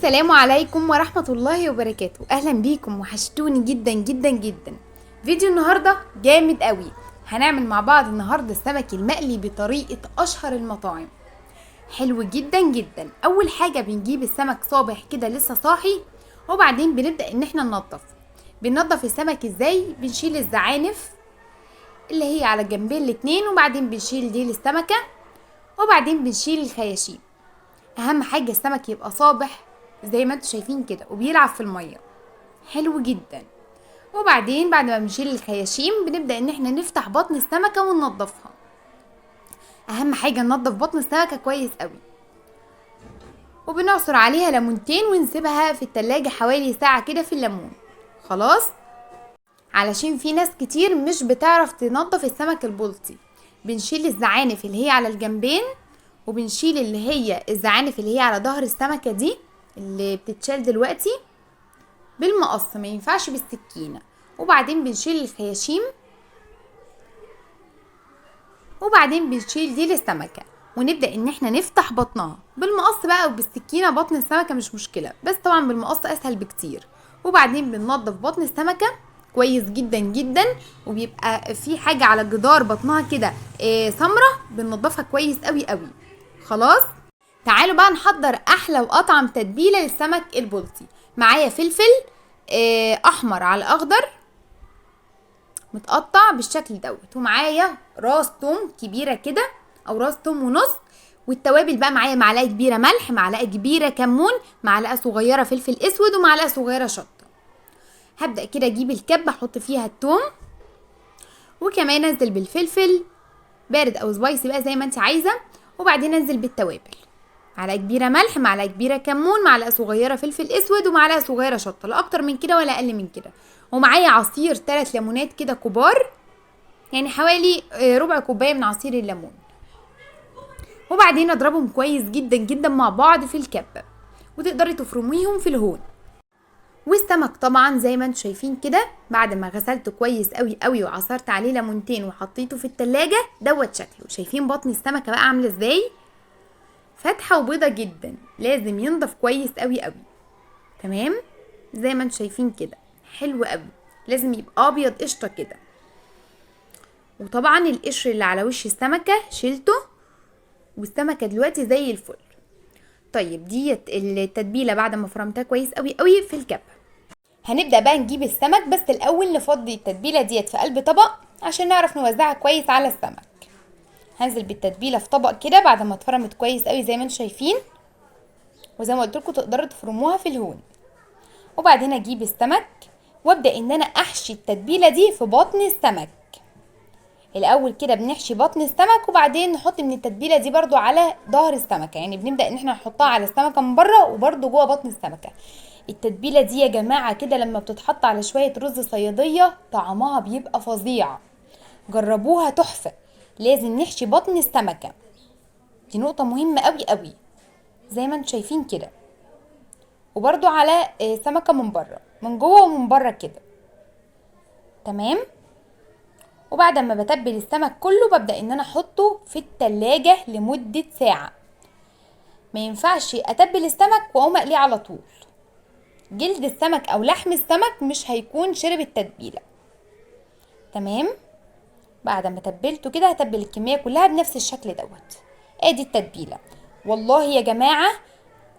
السلام عليكم ورحمة الله وبركاته. أهلا بيكم، وحشتوني جدا جدا جدا. فيديو النهاردة جامد قوي، هنعمل مع بعض النهاردة السمك المقلي بطريقة أشهر المطاعم. حلو جدا جدا. أول حاجة بنجيب السمك صابح كده لسه صاحي، وبعدين بنبدأ إن احنا ننضف. بننضف السمك ازاي؟ بنشيل الزعانف اللي هي على الجنبين الاتنين، وبعدين بنشيل ديل السمكة، وبعدين بنشيل الخياشيم. اهم حاجة السمك يبقى صابح زي ما انتوا شايفين كده وبيلعب في المية، حلو جدا. وبعدين بعد ما بنشيل الخياشيم بنبدأ ان احنا نفتح بطن السمكة وننضفها. اهم حاجة ننضف بطن السمكة كويس قوي، وبنعصر عليها ليمونتين ونسيبها في التلاجة حوالي ساعة كده في الليمون. خلاص، علشان في ناس كتير مش بتعرف تنظف السمك البلطي. بنشيل الزعانف اللي هي على الجنبين، وبنشيل اللي هي الزعانف اللي هي على ظهر السمكة دي اللي بتتشال دلوقتي بالمقص، ما ينفعش بالسكينة. وبعدين بنشيل الخياشيم، وبعدين بنشيل ديل السمكة، ونبدأ ان احنا نفتح بطنها بالمقص بقى او بالسكينة. بطن السمكة مش مشكلة، بس طبعا بالمقص اسهل بكتير. وبعدين بننظف بطن السمكة كويس جدا جدا، وبيبقى في حاجة على جدار بطنها كده سمرة، بننظفها كويس قوي قوي. خلاص، تعالوا بقى نحضر احلى واطعم تتبيلة للسمك البلطي. معايا فلفل احمر على اخضر متقطع بالشكل دوت، ومعايا راس توم كبيرة كده او راس توم ونص. والتوابل بقى معايا معلقة كبيرة ملح، معلقة كبيرة كمون، معلقة صغيرة فلفل اسود، ومعلقة صغيرة شطة. هبدأ كده اجيب الكبة احط فيها التوم، وكمان انزل بالفلفل بارد او سبايسي بقى زي ما انت عايزة. وبعدين انزل بالتوابل، معلقة كبيرة ملح، معلقة كبيرة كمون، معلقة صغيرة فلفل اسود، ومعلقة صغيرة شطة، لا اكتر من كده ولا اقل من كده. ومعايا عصير 3 ليمونات كده كبار، يعني حوالي ربع كوباية من عصير الليمون. وبعدين اضربهم كويس جدا جدا مع بعض في الكبة، وتقدري تفرميهم في الهون. والسمك طبعا زي ما انتم شايفين كده بعد ما غسلته كويس قوي قوي وعصرت عليه ليمونتين وحطيته في التلاجة دوت شكله. شايفين بطن السمكة بقى عاملة ازاي؟ فاتحة وبيضة جدا، لازم ينضف كويس قوي قوي. تمام زي ما انتم شايفين كده، حلو قوي، لازم يبقى ابيض قشطة كده. وطبعا القشر اللي على وش السمكة شيلته، والسمكة دلوقتي زي الفل. طيب ديت التتبيلة بعد ما فرمتها كويس قوي قوي في الكبة. هنبدأ بقى نجيب السمك، بس الأول نفضي التتبيلة ديت في قلب طبق عشان نعرف نوزعها كويس على السمك. هنزل بالتتبيلة في طبق كده بعد ما اتفرمت كويس قوي زي ما انتم شايفين، وزي ما قلت لكم تقدروا تفرموها في الهون. وبعدين اجيب السمك وابدأ ان انا احشي التتبيلة دي في بطن السمك. الاول كده بنحشي بطن السمك، وبعدين نحط من التتبيلة دي برضو على ظهر السمكة، يعني بنبدأ ان احنا نحطها على السمكة من بره وبرضو جوه بطن السمكة. التتبيلة دي يا جماعة كده لما بتتحط على شوية رز صيادية طعمها بيبقى فظيع، جربوها تحفة. لازم نحشي بطن السمكة، دي نقطة مهمة قوي قوي زي ما انتم شايفين كده. وبرضو على سمكة من بره، من جوه ومن بره كده. تمام. وبعد ما بتبل السمك كله ببدأ ان انا احطه في التلاجة لمدة ساعة. ما ينفعش اتبل السمك واقوم اقلية على طول، جلد السمك او لحم السمك مش هيكون شرب التتبيلة. تمام. بعد ما تبلته كده هتبل الكمية كلها بنفس الشكل دوت. ادي التتبيلة. والله يا جماعة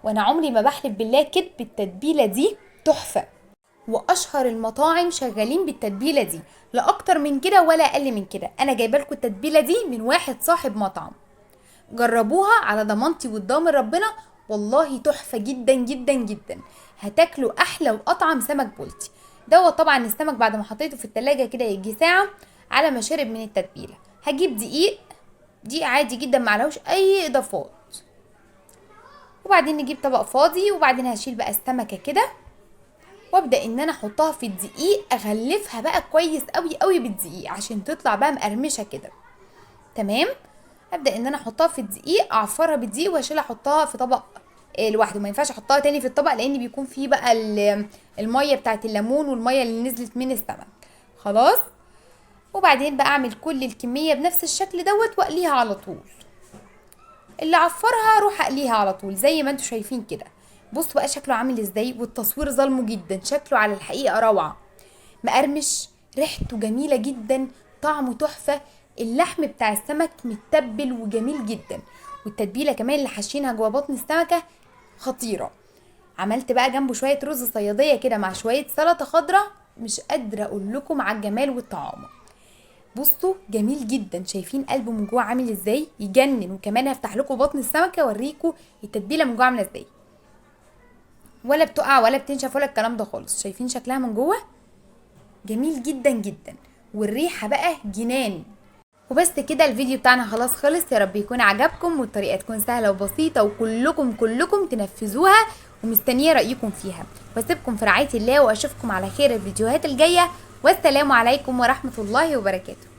وانا عمري ما بحلف بالله كدب، التتبيلة دي تحفة، واشهر المطاعم شغالين بالتتبيلة دي، لا اكتر من كده ولا اقل من كده. انا جايبه لكم التتبيلة دي من واحد صاحب مطعم، جربوها على ضمانتي وضامن ربنا، والله تحفة جدا جدا جدا. هتاكلوا احلى واطعم سمك بلطي دوت. طبعا السمك بعد ما حطيته في التلاجة كده يجي ساعة على ما شرب من التتبيلة. هجيب دقيق، دقيق عادي جدا معلهوش اي اضافات، وبعدين نجيب طبق فاضي، وبعدين هشيل بقى السمكة كده وابدأ ان انا احطها في الدقيق، اغلفها بقى كويس قوي قوي بالدقيق عشان تطلع بقى مقرمشة كده. تمام. ابدأ ان انا احطها في الدقيق، اعفرها بالدقيق واشيلها احطها في طبق لوحده. ما ينفعش احطها تاني في الطبق لان بيكون فيه بقى المية بتاعت الليمون والمية اللي نزلت من السمك. خلاص. وبعدين بقى اعمل كل الكمية بنفس الشكل دوت واقليها على طول. اللي عفرها اروح اقليها على طول زي ما انتم شايفين كده. بصوا بقى شكله عامل ازاي، والتصوير ظلمه جدا، شكله على الحقيقة روعه، مقرمش، ريحته جميلة جدا، طعمه تحفة، اللحم بتاع السمك متبل وجميل جدا، والتتبيله كمان اللي حاشينها جوه بطن السمكة خطيرة. عملت بقى جنبه شوية رز صياديه كده مع شوية سلطة خضراء، مش قادرة اقول لكم على الجمال والطعامه. بصوا جميل جدا، شايفين قلبه من جوه عامل ازاي، يجنن. وكمان هفتح لكم بطن السمكة اوريكم التتبيله من جوه عامله ازاي، ولا بتقع ولا بتنشف ولا الكلام ده خالص. شايفين شكلها من جوه جميل جدا جدا، والريحه بقى جنان. وبس كده الفيديو بتاعنا خلاص خلص. يا رب يكون عجبكم والطريقة تكون سهلة وبسيطة وكلكم تنفذوها، ومستنيه رايكم فيها. واسيبكم في رعاية الله، واشوفكم على خير الفيديوهات الجاية. والسلام عليكم ورحمة الله وبركاته.